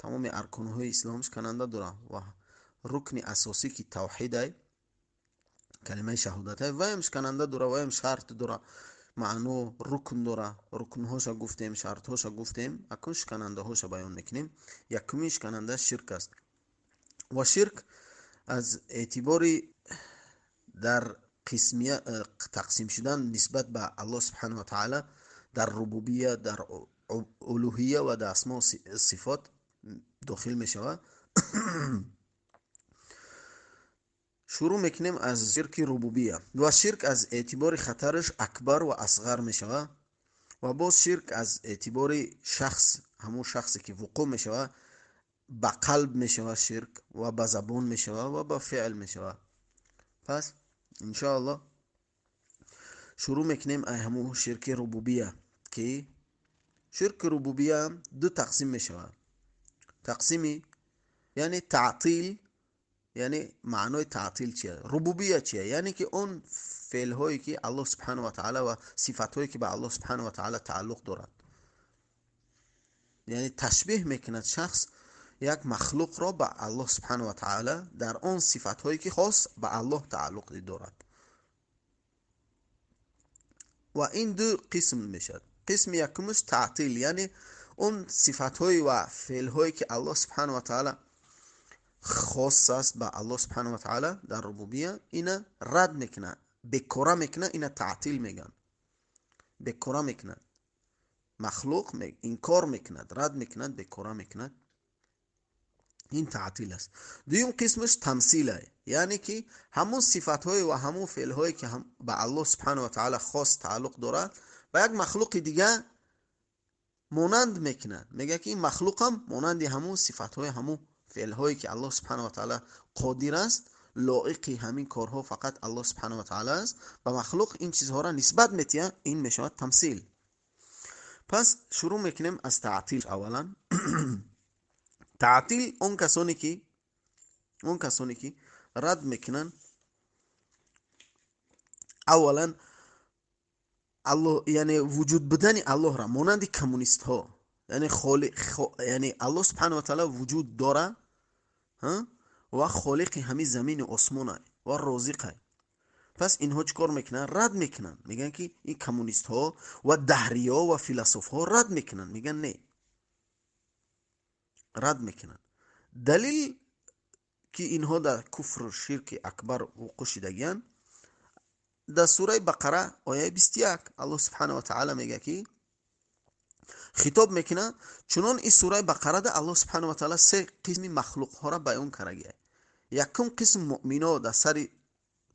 Тамоми арконҳои ислом шикананда дора ва рукни асосӣ, ки тавҳидай, калимаи шаҳодатай, ваям шикананда дора, ваям шарт дора, маъно, рукн дора. Рукнҳоша гуфтем, шартҳоша гуфтем, акнун шиканандаҳоша баён мекунем. Якумин шикананда ширк аст ва ширк аз эътибори дар қисмия тақсим шудан нисбат ба Аллоҳ субҳанаҳу ва таъала дар рубубия, дар улуҳия ва дар асмо сифот дохил мешавад. Шурӯъ мекунем аз ширки рубубия. Ва ширк аз эътибори хатараш акбар ва асғар мешавад. Ва боз ширк аз эътибори шахс, ҳамун шахсе ки вуқӯъ мешавад, ба қалб мешавад ширк ва ба забон мешавад ва ба феъл мешавад. Пас иншоаллоҳ шурӯъ мекунем ай ҳамун ширки рубубия, ки ширки рубубия ду тақсим мешавад. Тақсими, яъне таътил, яъне маънои таътил чия, рубубия чия? Яъне ки он феълҳое, ки Аллоҳ субҳанаҳу ва таъала ва сифатҳое, ки ба Аллоҳ субҳанаҳу ва таъала тааллуқ дорад, яъне ташбеҳ мекунад шахс як махлуқро ба Аллоҳ субҳанаҳу ва таъала дар он сифатҳое, ки хос ба Аллоҳ тааллуқ дорад. Ва ин ду қисм мешавад. Қисми якумаш таътил, яъне он сифатҳое ва феълҳое, ки Аллоҳ субҳанаҳу ва таъала хос аст ба Аллоҳ субҳанаҳу ва таъала дар рубубия, ина рад мекунад, бекора мекунад, ина таътил мегӯянд. Бекора мекунад махлуқ, инкор мекунад, рад мекунад, бекора мекунад, ин таътил аст. Дуюм қисмаш тамсила, яъне ки ҳамун сифатҳое ва ҳамун феълҳое, ки ба Аллоҳ субҳанаҳу ва таъала хос тааллуқ дорад, ба як махлуқи дига монанд мекунад. Мегӯяд, ки ин махлуқам монанди ҳамун сифатҳои, ҳамун феълҳое, ки Аллоҳ субҳанаҳу ва таъала қодир аст, лоиқи ҳамин корҳо фақат Аллоҳ субҳанаҳу ва таъала аст, ба махлуқ ин чизҳоро нисбат метиҳад, ин мешавад тамсил. Пас шурӯъ мекунем аз таътил. Аввалан таътил, он касоне ки рад мекунанд аввалан Аллоҳ, яъне вуҷуд будани Аллоҳра, монанди коммунистҳо, яъне яъне Аллоҳ субҳанаҳу ва таъала вуҷуд дора ва холиқи ҳамин замини осмона ва розиқа. Пас инҳо чӣ кор мекунанд? Рад мекунанд, мегӯянд, ки ин коммунистҳо ва даҳриё ва философҳо рад мекунанд, мегӯянд не, рад мекунанд. Далил, ки инҳо дар куфру ширки акбар вуқӯъ шидагиянд, дар сураи Бақара, ояи 21, Аллоҳ субҳанаҳу ва таъала мегӯяд, ки хитоб мекунад чунон. Ин сураи Бақарада Аллоҳ субҳанаҳу ва таъала се қисми махлуқҳоро баён кардагия. Якум қисм муъмино дар сари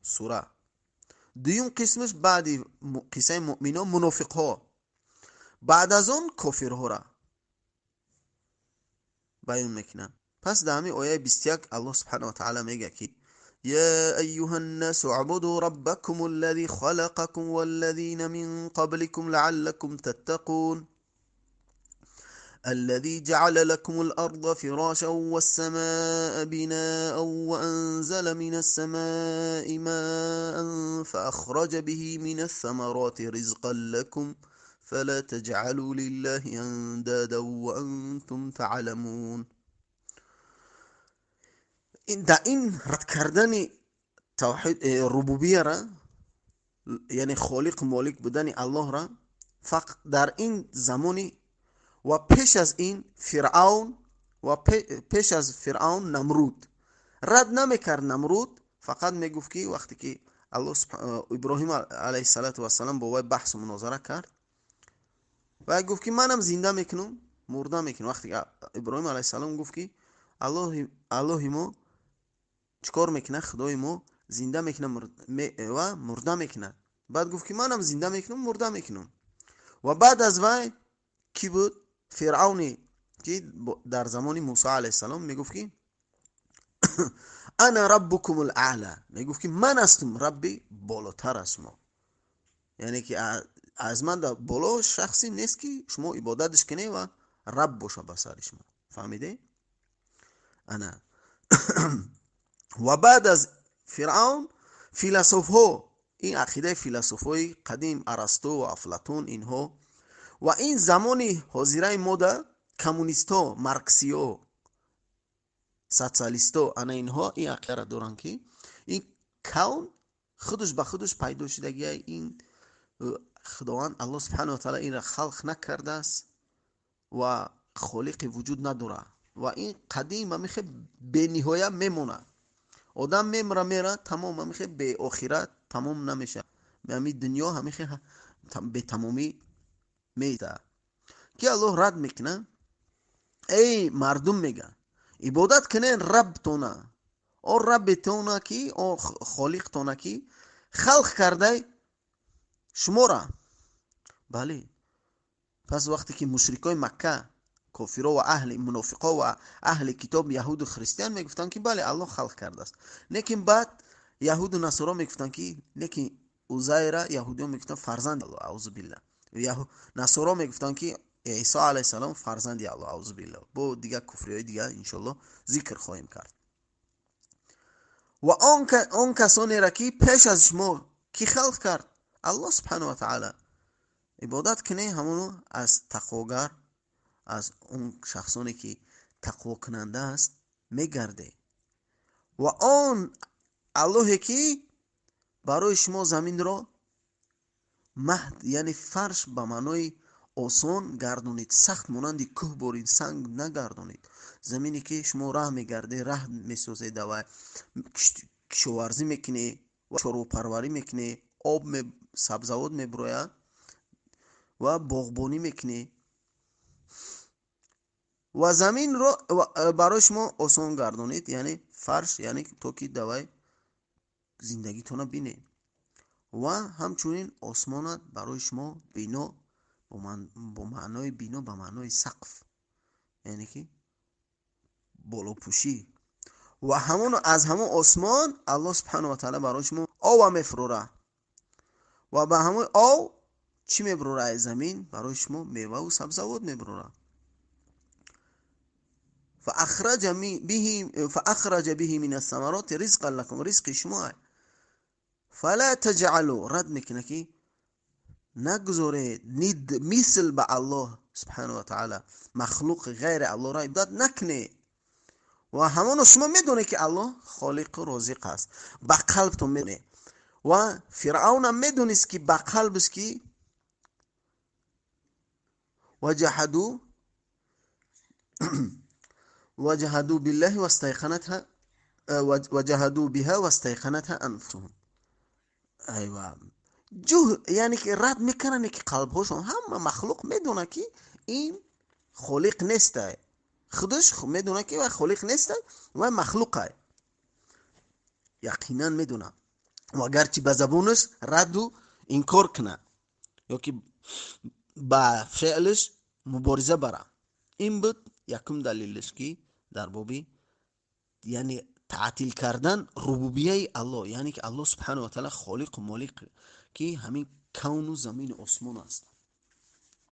сура, дуюм қисмаш баъди қиссаи муъмино мунофиқҳо, баъд аз он кофирҳоро баён мекунад. Пас дар ҳамин ояи 21 Аллоҳ субҳанаҳу ва таъала мегӯяд, ки: يا أيها الناس اعبدوا ربكم الذي خلقكم والذين من قبلكم لعلكم تتقون، الذي جعل لكم الأرض فراشا والسماء بناء وأنزل من السماء ماء فأخرج به من الثمرات رزقا لكم، فلا تجعلوا لله أندادا وأنتم تعلمون. Дар ин рад кардани тавҳид, рубубияра, яъне холиқ молик будани Аллоҳра, фақат дар ин замони ва пеш аз ин Фиръавн ва пеш аз Фиръавн Намруд рад намекард. Намруд фақат мегуфт, ки вақте ки Аллоҳ Иброҳим алайҳиссалату вассалам бо вай баҳсу мунозара кард, вай гуфт, ки манам зинда мекунам, мурда мекунам. Вақте ки Иброҳим алайҳиссалом гуфт, ки Аллоҳи мо чӣ кор мекунад, Худои мо зинда мекунад ва мурда мекунад, баъд гуфт, ки манам зинда мекунам, мурда мекунам. Ва баъд аз вай кӣ буд? Фиръавне, ки дар замони Мусо алайҳиссалом мегуфт, ки أنا ربكم الأعلى, мегуфт, ки ман ҳастам рабби болотар аз шумо, яъне ки аз ман дар боло шахсе нест, ки шумо ибодатш кунед ва раб боша ба сари шумо. Фаҳмиде? Ана ва баъд аз Фиръавн философҳо, ин ақидаи философҳои қадим, Арасту ва Афлатун инҳо, ва ин замони ҳозираи мода коммунистҳо, марксиё. Социалисто ана инҳо ин ақидаро доранд, ки ин кавн худаш ба худаш пайдо шудагия, ин Худованд Аллоҳ субҳанаҳу ва таъала инро халқ накардааст ва холиқи вуҷуд надорад ва ин қадим ҳамихе бениҳоя мемонад. Одам мемра, мера, тамом, ҳамихе беохират тамом намешавад. Ҳами дунё ҳамихе бетамомӣ меистад, ки Аллоҳ рад мекунад. Эй мардум, мега, ибодат кунен Рабтона, о Раббетона, ки о Холиқтона, ки халқ кардай шумора. Бале, пас вақте ки мушрикои Макка, кофиро ва аҳли мунофиқо ва аҳли китоб, яҳуду христиан мегуфтанд, ки бале, Аллоҳ халқ кардааст, лекин баъд яҳуду насоро мегуфтанд, ки лекин Узайра яҳудиён мегуфтанд фарзанди Аллоҳ, аузу билла. Насоро мегуфтанд, ки Исо алайҳиссалом фарзанди Аллоҳ, аузу билла. Бо дигар куфриҳои дигар иншоаллоҳ зикр хоҳем кард. Ва он касонеро, ки пеш аз шумо кӣ халқ кард? Аллоҳ субҳанаҳу ва таъала ибодат кунед, ҳамоно аз тақвогар, аз он шахсоне ки тақвокунанда аст, мегардед. Ва он Аллоҳе ки барои шумо заминро маҳд, яъне фарш ба маънои осон гардонид, сахт монанди кӯҳ борид, санг нагардонид. Замине ки шумо раҳ мегардед, раҳ месозед ва кишоварзӣ мекунед ва чорвопарварӣ мекунед, об, сабзавот мебурояд ва боғбонӣ мекунед ва заминро барои шумо осон гардонид, яъне фарш, яъне то ки давай зиндагитона бинед. Ва ҳамчунин осмонат барои шумо бино, бо маънои бино, ба маънои сақф, яъне ки болопӯшӣ. Ва ҳамон аз ҳамон осмон Аллоҳ субҳанаҳу ва таъала барои шумо ова мефурора ва ба ҳамон ов чӣ мебурора? Аз замин барои шумо меваву сабзавот мебурора. فأخرج به من الثمرات رزقا لكم, ризқи шумо. فلا تجعلوا, рад мекунад, ки нагузоред нид, мисл ба Аллоҳ субҳанаҳу ва таъала махлуқи ғайри Аллоҳро ибодат накунед. Ва ҳамоно шумо медонед, ки Аллоҳ холиқу розиқ аст, ба қалбтон медонед. Ва Фиръавнам медонист, ки ба қалбш ки وجحدوا بالله واستيقنتها وجحدوا بها واستيقنتها أنفسهم. айва, яъне ки рад мекунанд, ки қалбҳошон, ҳама махлуқ медонад, ки ин холиқ нестай. Худаш медонад, ки вай холиқ нестай, вай махлуқай, яқинан медонад. Ва агарчи ба забонаш радду инкор кунад ё ки ба феълаш мубориза бара. Ин буд якум далелаш, ки дар боби, яъне таътил кардан рубубияи Аллоҳ, яъне ки Аллоҳ субҳанаҳу ва таъала холиқу молиқ, ки ҳамин кавну замину осмон аст.